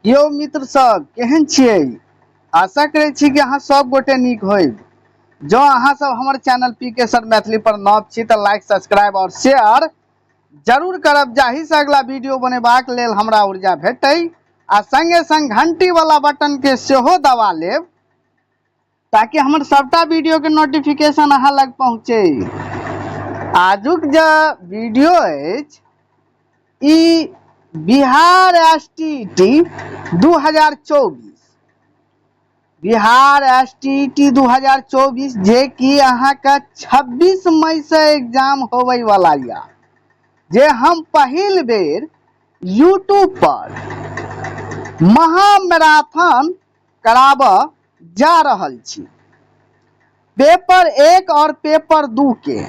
यौ मित्र सब केहन छियै? आशा करै छी कि अहाँ सब गोटे नीक होइब। जँ अहाँ सब हमर चैनल पी के सर मैथिली पर नव छी तऽ लाइक, सब्सक्राइब और शेयर जरूर करब, जाहि से अगला वीडियो बनेबाक लेल हमरा ऊर्जा भेटै। आ संगे संग घंटी वाला बटन के सेहो दबा लेब ताकि हमर सबटा वीडियो के नोटिफिकेशन अहाँ लग पहुँचे। आजुक जे वीडियो अछि ई Bihar S T T 2024, Bihar S T T 2024 जे कि अहाँके 26 मई से एग्जाम होबै वाला यऽ, जे हम पहिल बेर यूट्यूब पर महामैराथन कराबऽ जा रहल छी। पेपर 1 और पेपर 2 के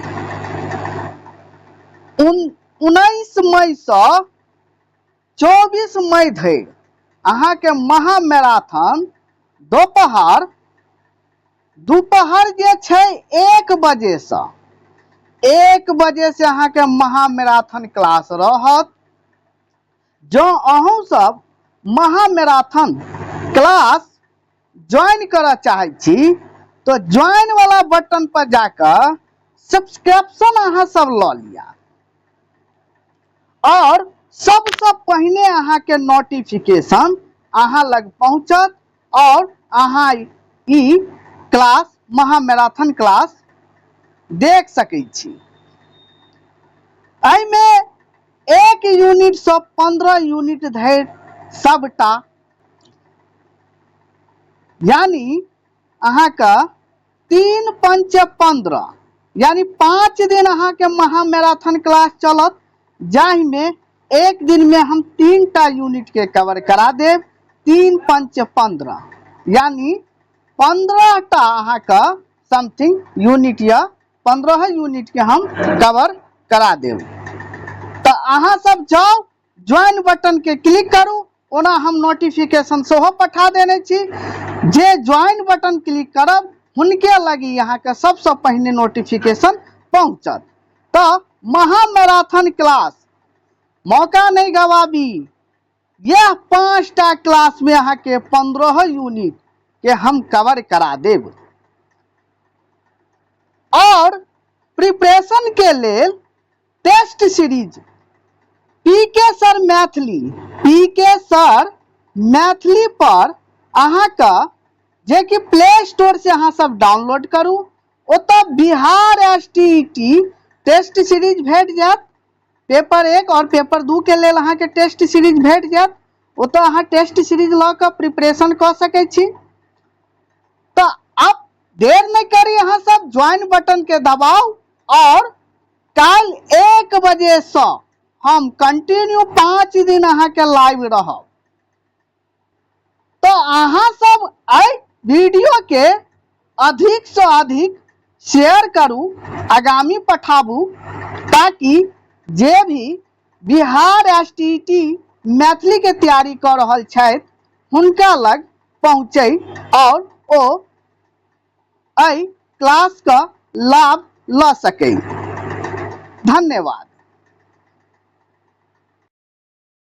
19 मई सँ 24 मई धरि अहाँके महामैराथन दोपहर जे छै 1 बजे सँ, 1 बजे से अहाँके महामैराथन क्लास रहत। जँ अहूँ सब महामैराथन क्लास ज्वाइन करऽ चाहै छी तो ज्वाइन वाला बटन पर जाकऽ सब्सक्रिप्शन अहाँ सब लऽ लिअ और सबसँ पहिने अहाँके नोटिफिकेशन अहाँ लग पहुँचत और अहाँ ई क्लास महामैराथन क्लास देख सकै छी। एहिमे 1 यूनिट सँ 15 यूनिट धरि सबटा, यानी अहाँके 3 पंचे 15, यानी 5 दिन अहाँके महामैराथन क्लास चलत, जाहिमे एक दिन में हम 3 टा यूनिट के कवर करा देब। 3 पंचे 15, यानी 15 टा अहाँके समथिंग यूनिट या 15 यूनिट के हम कवर करा देब। तऽ अहाँ सब जाउ, ज्वाइन बटन के क्लिक करू। ओना हम नोटिफिकेशन सेहो पठा देने छी, जे ज्वाइन बटन क्लिक करब हुनके लगी अहाँके सबसँ पहिने नोटिफिकेशन पहुँचत। तऽ महामैराथन क्लास मौका नहि गवाबी। यह 5टा क्लास में अहाँके 15 यूनिट के हम कवर करा देब। और प्रिपरेशन के लेल test series P K sir Maithili, P के सर मैथिली पर अहाँके जे कि प्ले स्टोर से अहाँ सब डाउनलोड करू, ओतऽ Bihar S T E T test series भेट जायत। पेपर 1 और पेपर 2 के लेल अहाँके टेस्ट सीरीज भेट जायत। ओतऽ अहाँ टेस्ट सीरीज लऽ कऽ प्रिपरेशन कऽ सकै छी। तऽ आब देर नहि करी, अहाँ सब ज्वाइन बटन के दबाउ और काल्हि 1 बजे सँ हम कंटिन्यू 5 दिन अहाँके लाइव रहब। तऽ अहाँ सब एहि वीडियो के अधिक से अधिक शेयर करू, आगामी पठाबू, ताकि जे भी Bihar S T T Maithili के तैयारी कऽ रहल छथि हुनका लग पहुँचै और ओ एहि क्लास का लाभ लऽ सकै। धन्यवाद।